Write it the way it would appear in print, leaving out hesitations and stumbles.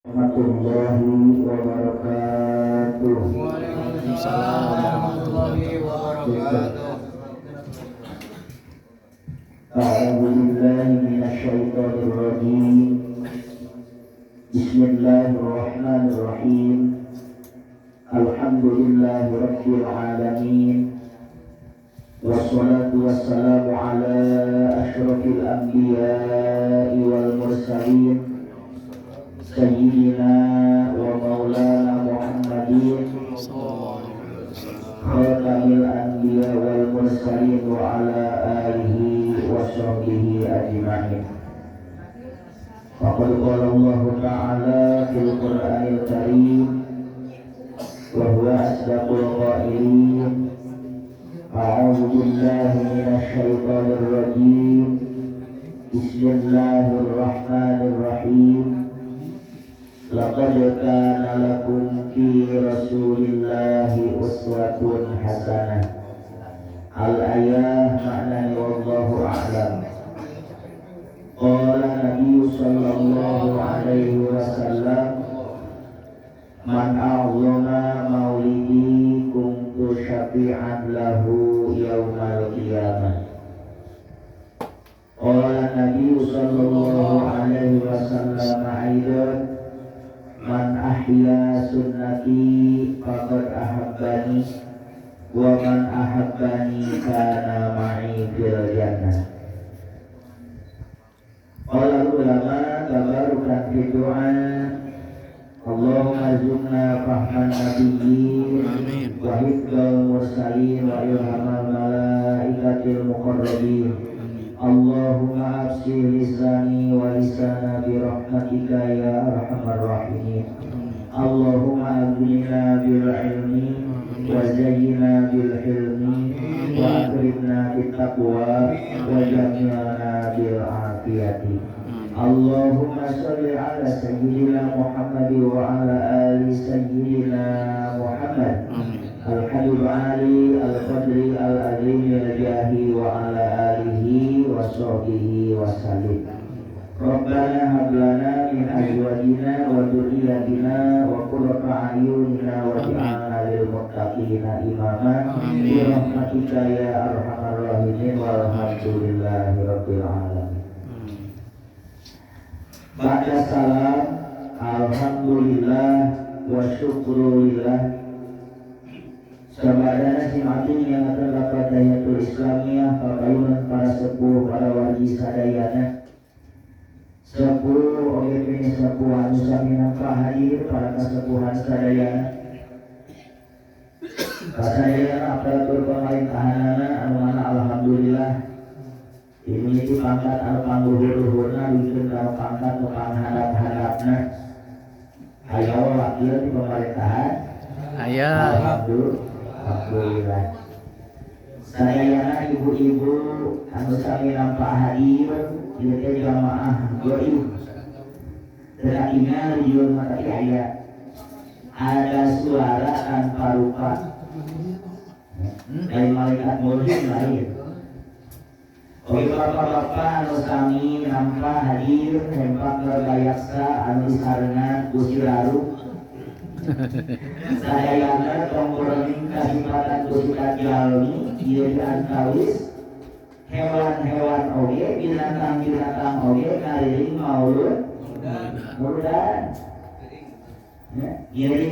Warahmatullahi wabarakatuh. Waalaikumsalam warahmatullahi wabarakatuh. A'udzu billahi minasyaitonir rajim. Bismillahirrahmanirrahim. Alhamdulillahi rabbil alamin. Wassalatu wassalamu ala asyrafil anbiya'i wal mursalin. Sayyidina wa maulana Muhammadin khatamil anbiya wal mursalin wa ala alihi wa sahbihi ajma'in. Faqad qala Allah ta'ala fil Qur'anil Karim wa huwa asdaqul qailin. A'udzu billahi minasy syaithanir rajim. Bismillahirrahmanirrahim. Laqad kana lakum fi rasulillahi uswatun hasanah. Al-ayah maknani wallahu a'lam. Qala Nabi sallallahu alaihi wasallam, man a'zama maulidi kuntu syafi'an lahu yaumal qiyamah. Qala Nabi sallallahu alaihi wasallam aidan, man ahya sunnati faqad ahabbani wa man ahabbani kana ma'i fil jannah. Qala ulama tabarukan fi du'a, Allahumma arzuqna fahman nabiyyin wa hifdzal mursalin wa ilhamal malaikatil muqarrabin. Allahumma absir lisani wa lisana bi rahmatika ya arhamar rahimin. Allahumma aghnina bil ilmi wa zayyina bil hilmi wa akrimna bit taqwa wa jamilna bil afiyati. Allahumma shalli ala sayyidina Muhammad wa ala ali sayyidina Muhammad. Al-Habib Ali Al-Qadri Al-Azim Al-Jahi wa ala alihi wa sahbihi wa sallim. Rabbana hab lana min azwajina wa dhurriyyatina wa qurrata a'yunina waj'alna lil muttaqina imama. Bi rahmatika ya arhamar rahimin. Walhamdulillahi rabbil alamin. Ba'da salam, alhamdulillah wa syukrulillah. Sabadana simatin yang terdapat dayatul Islamiyah, papayunan para sepuh, para wargi sadayana. Sepuh, oge pini sepuh anu sami nampak hadir, para kasepuhan sadayana. Kasadayana aparatur pemerintahanana anu mana alhamdulillah dimiliki pangkat anu pangluhur-luhurna, dikeun kana pangkat nu panghandap-handapna. Aya wakil di pemerintahan? Aya. Alhamdulillah. Sadayana ibu-ibu anu sami nampak hadir ieu teh jamaah goib. Teu ingal ieu mah tapi aya. Ada suara tanpa rupa. Lain malaikat mulhim lain. Oke, bapak-bapak anu sami nampak hadir hempak ngerbayaksa anu disarengan ku Siraru. Sadayana tong kurening kasipatan ku sikat jalmi ieu diantawis hewan-hewan oge binatang-binatang oge ngariring maulud muludan. Ya, ngiring